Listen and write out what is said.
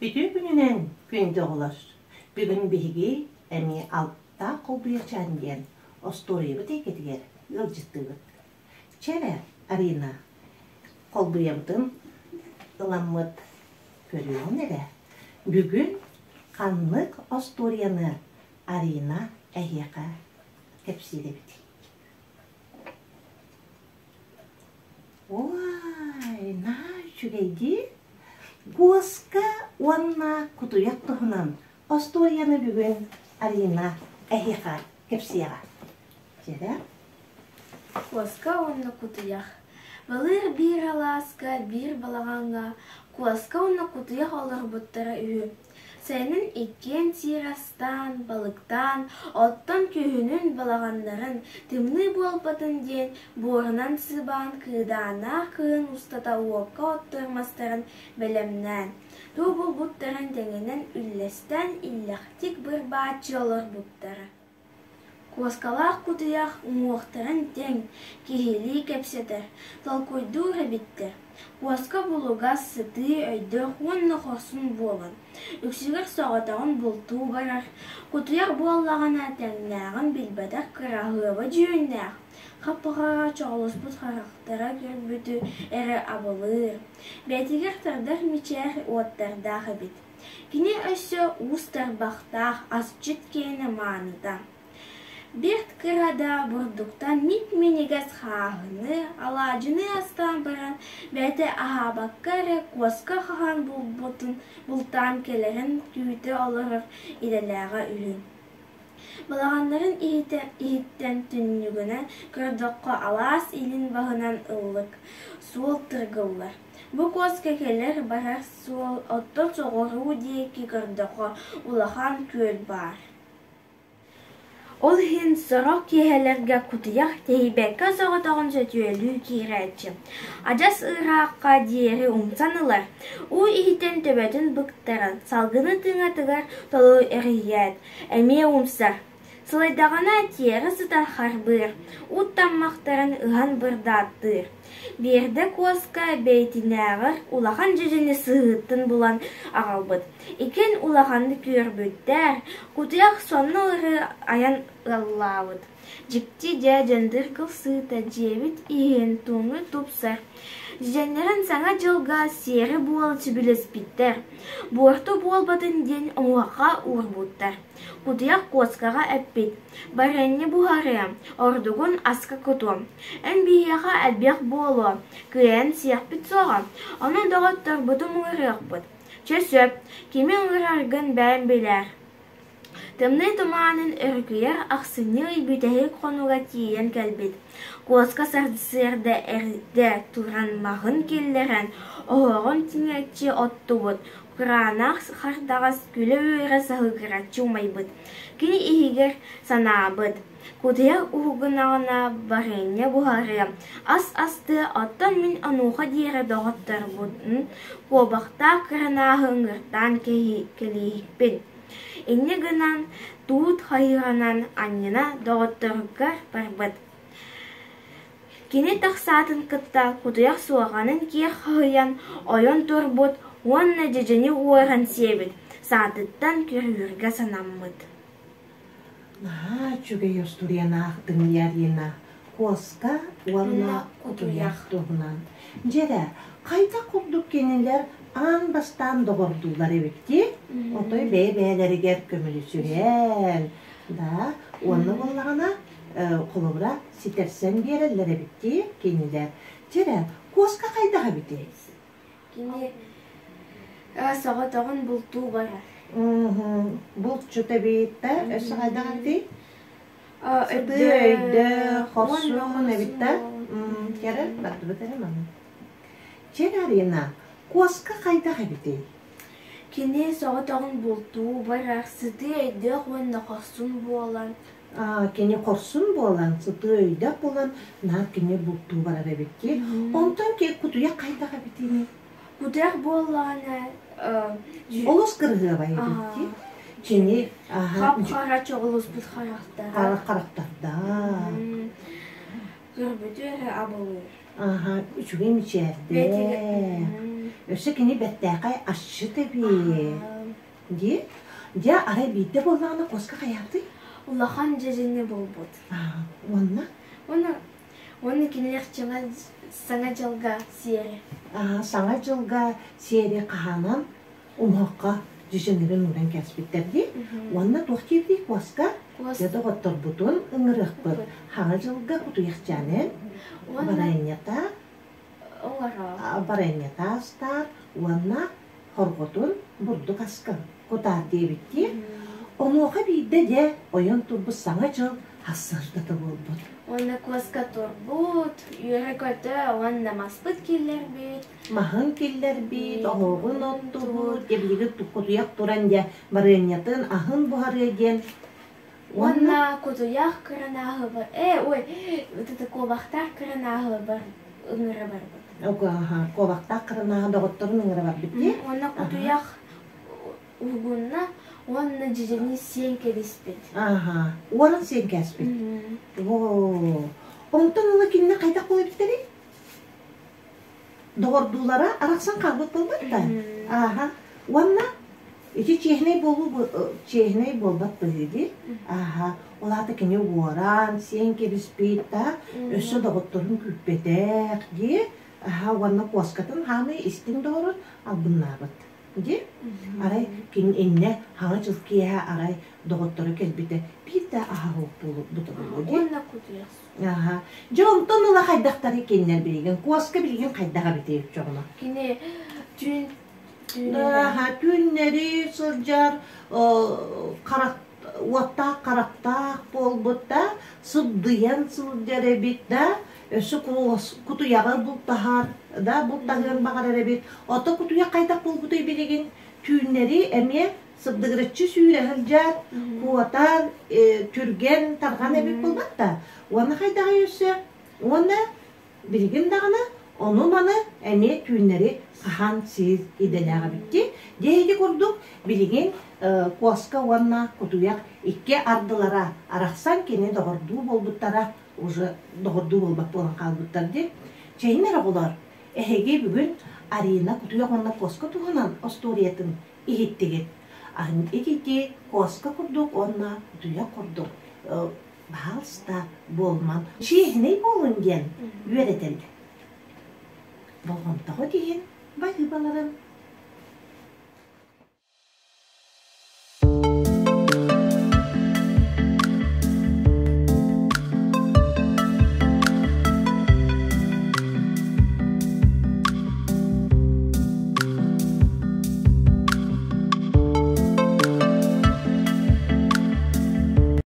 Үтүө күнүнэн күндү оҕолор! Бүгүн биһиги эмиэ Алта холбуйачаан диэн остуоруйабыт эйгэтигэр ыалдьыттыыбыт. Чэ эрэ, Арина, холбуйабытын ыламмыт көрүөҕүн эрэ. Бүгүн ханнык остуоруйаны Арина эһиэхэ кэпсиир эбитий? Ой, наһаа үчүгэй дии. Куоска уонна кутуйах туһунан остуоруйаны бүгүн Арина эһиэхэ кэпсиэҕэ. Дьэрэ. Куоска уонна кутуйах. Былыр биир алааска, биир балаҕаҥҥа куоска уонна кутуйах олорбуттара үһү. Сайынын иккиэн сиир астаан, балыктаан, оттон күһүнүн балаҕаннарын тымныы буолбатын диэн буорунан сыбаан кыыдааннаах кыһын устата уокка оттор мастарын бэлэмнээн, тугу булбуттарын тэҥинэн үллэстэн иллэхтик бырбааччы олорбуттара. Куоскалаах кутуйах уҥуохтарын тэҥ, киһилии кэпсэтэр, толкуйдуур эбиттэр. Куоска булугас, сытыы өйдөөх уонна хорсун буолан, үксүгэр соҕотоҕун бултуу барар, кутуйах буоллаҕына тэҥнээҕин билбэтэх кыраһыаба дьүһүннээх, хап-хара чоҕулуспут харахтара көрбүтү эрэ абылыыр, бэйэтигэр тардар мичээр уоттардаах эбит. Кини өссө уус тарбахтаах асчыт киэнэ мааныта. Бэрт кыра да бурдуктан мип-минньигэс хааһыны, алаадьыны астаан баран, бэйэтэ аһаабакка эрэ куоска хаһан булбутун бултаан кэлэрин күүтэ олорор идэлээҕэ үһү. Балаҕаннарын иһиттэн түннүгүнэн көрдөххө алаас илин баһынан ыллык, суол тыргыллар. Бу куоска кэлэр-барар суол, оттон соҕуруу диэки көрдөххө улахан күөл баар. Ол иһин сорох киэһэлэргэ кутуйах тэһийбэккэ соҕотоҕун сөтүөлүү киирээччи, адьас ыраахха диэри умсан ылар, уу иһитин төбөтүн быктаран, салгыны тыҥатыгар толору эрийээт, эмиэ умсар. Сылайдаҕына тиэрэ сытар харбыыр, ут таммахтарын ыһан бырдааттыыр. Биирдэ куоска бэйэтинээҕэр улахан дьэдьэни сыһыыттан булан аҕалбыт. Иккиэн улаханнык үөрбүттэр, кутуйах сонно ырыы айан ыллаабыт. Дьикти дьэ дьэндир кылсыыта дьиэбит иһин тууну тупсар. Дьэдьэннэрин Саҥа дьылга сиэри буола сөбүлэспиттэр, буорту буолбатын диэн омуһахха уурбуттар. Кутуйах куоскаҕа эппит: «Барыанньа буһарыам, ордугун аска кутуом, эн биһиэхэ элбэх буолуо, кыайан сиэхпит суоҕа, онон доҕотторбутун ыҥырыахпыт. Чэ сөп, кими ыҥыраргын бэйэҥ билээр» Тымныы тумаанын өрүкүйэр ахсынньы ый бүтэһик хонуга тиийэн кэлбит. Куоска сарсыарда эрдэ туран маһын киллэрэн, оһоҕун тиҥэччи оттубут, Кураанах хардаҕас күлэ-үөрэ саһыгыраччы умайбыт, кини иһигэр санаабыт: «Кутуйах уһугунаҕына барыанньа буһарыа, ас астыа, оттон мин онуоха диэри доҕотторбун куобахтаах кырынааһы ыҥыртаан кэлииһикпин». Инньэ гынан туут хайыһарынан анньына доҕотторугар барбыт. Кини тахсаатын кытта кутуйах суорҕанын киэр хаһыйан ойон турбут уонна дьэдьэни уоран сиэбит, саатыттан күрүүргэ санаммыт. Наһаа үчүгэй остуоруйаны Ярина куоска уонна кутуйах туһунан. Дьэрэ, хайдах курдук кинилэр аан бастаан доҕордуулар эбит дии? Отой бэйэ-бэйэлэригэр көмөлөсүһэн, да, уонна буоллаҕына холобура ситэрсэн биэрэллэр эбит дии кинилэр. Дьэрэ, куоска хайдах эбитий? Кини соҕотоҕун бултуу барар. Булчут эбит да, өссө хайдах эбитий? Сытыы өйдөөх, хорсун эбит да? Кэрэ бардыбыт эрэ манна. Чэ, Арина, куоска хайдах эбитий? Кини соҕотоҕун бултуу барар, сытыы өйдөөх уонна хорсун буолан Кини хорсун буолан, сытыы өйдөөх буолан, наар кини бултуу барар эбит дии. Онтон кутуйах хайдах эбитий? Кутуйах буоллаҕына Олус кырыһыабай эбит дии. Кини хап-хара чоҕулуспут харахтара. Харахтардаах. Көрбүтү эрэ абылыыр. Аха, үчүгэй мичээрдээх. Өссө кини бэртээхэй асчыт эбит. Дии. Дьэ, арай биирдэ буоллаҕына куоска хайаабытый? Улахан дьэдьэни булбут. Уонна? Уонна уонна кинилэр Саҥа дьылга сиэри. Саҥа дьылга сиэри хаһаанан умуһахха дьэдьэннэрин ууран кээспиттэр дии. Уонна туох диэбитий куоска? Дьэ доҕотторбутун ыҥырыахпыт. Хаҥа дьылга кутуйахчаанын барыанньата барыанньата астаар уонна хорҕотун бурдук аска кутаар диэбиттии. Онуоха биирдэ дьэ ойон турбут Саҥа дьыл хассыардата буолбут. Уонна куоска турбут, үөрэ-көтө уонна маспыт киллэрбит. Маһын киллэрбит, оһоҕун оттубут, дьэ билигин кутуйах туран дьэ барыанньатын аһын буһарыа диэн. Уонна кутуйах кыранааһыбар, ой, вот куобахтаах кыранааһыбар ыҥыра барбыт. Куобахтаах кыранааһы доҕотторун ыҥыра барбыт дии. Уонна кутуйах уһугунна уонна дьэдьэни сиэн кэбиспит. Ааха, уоран сиэн кээспит. Оо, онтон ыла кинини хайдах буола эбиттэрий? Доҕордуулара арахсан хаалбыт буолбат да? Ааха, уонна ити чиэһинэй буолуу чиэһинэй буолбат быһыы дии. Ааха, ол аата кини уоран, сиэн кэбиспит да, өссө доҕотторун күүппэтэх дии. Аха, уонна куоскатын хаамыы истиҥ доҕорун албыннаабыт. Дии. Арай кини иннэ хаҥа дьыл киэһэ арай доҕотторо кэлбитэ биир да аһаһык буолбута буолуо дии. Уонна кутуйах. Аха. Дьэ онтон ыла хайдахтары кинилэр билигин куоска билигин хайдах эбитий оччоҕуна? Кини түүн Аха, түүннэри сылдьар харах уоттаах харахтаах буолбут да, сыбдыйан сылдьар эбит да, өссө кутуйаҕы бултаһар да, бултаһыан баҕарар эбит. Ото кутуйах хайдах буолбутай билигин? Түүннэри эмиэ сыбдыгырыччы сүүрэ сылдьар, куотар, түргэн, тарҕан эбит буолбат да. Уонна хайдаҕый өссө? Уонна Билигин даҕаны ону-маны эмиэ түүннэри хаһан сиир идэлээх эбиккит. Дьэ ити курдук билигин куоска уонна кутуйах икки ардылара арахсан кини доҕордуу буолбуттара уже доҕордуу буолбат буолан хаалбыттар дии. Чэйин эрэ оҕолор, эһиги бүгүн Арина кутуйах уонна куоска туһунан остуоруйатын иһиттигит. Ити куоска курдук уонна кутуйах курдук баһаалыста буолумаҥ, чиэһинэй буолуҥ диэн үөрэтэллэр. Болҕомтоҕут иһин баһыыбаларын.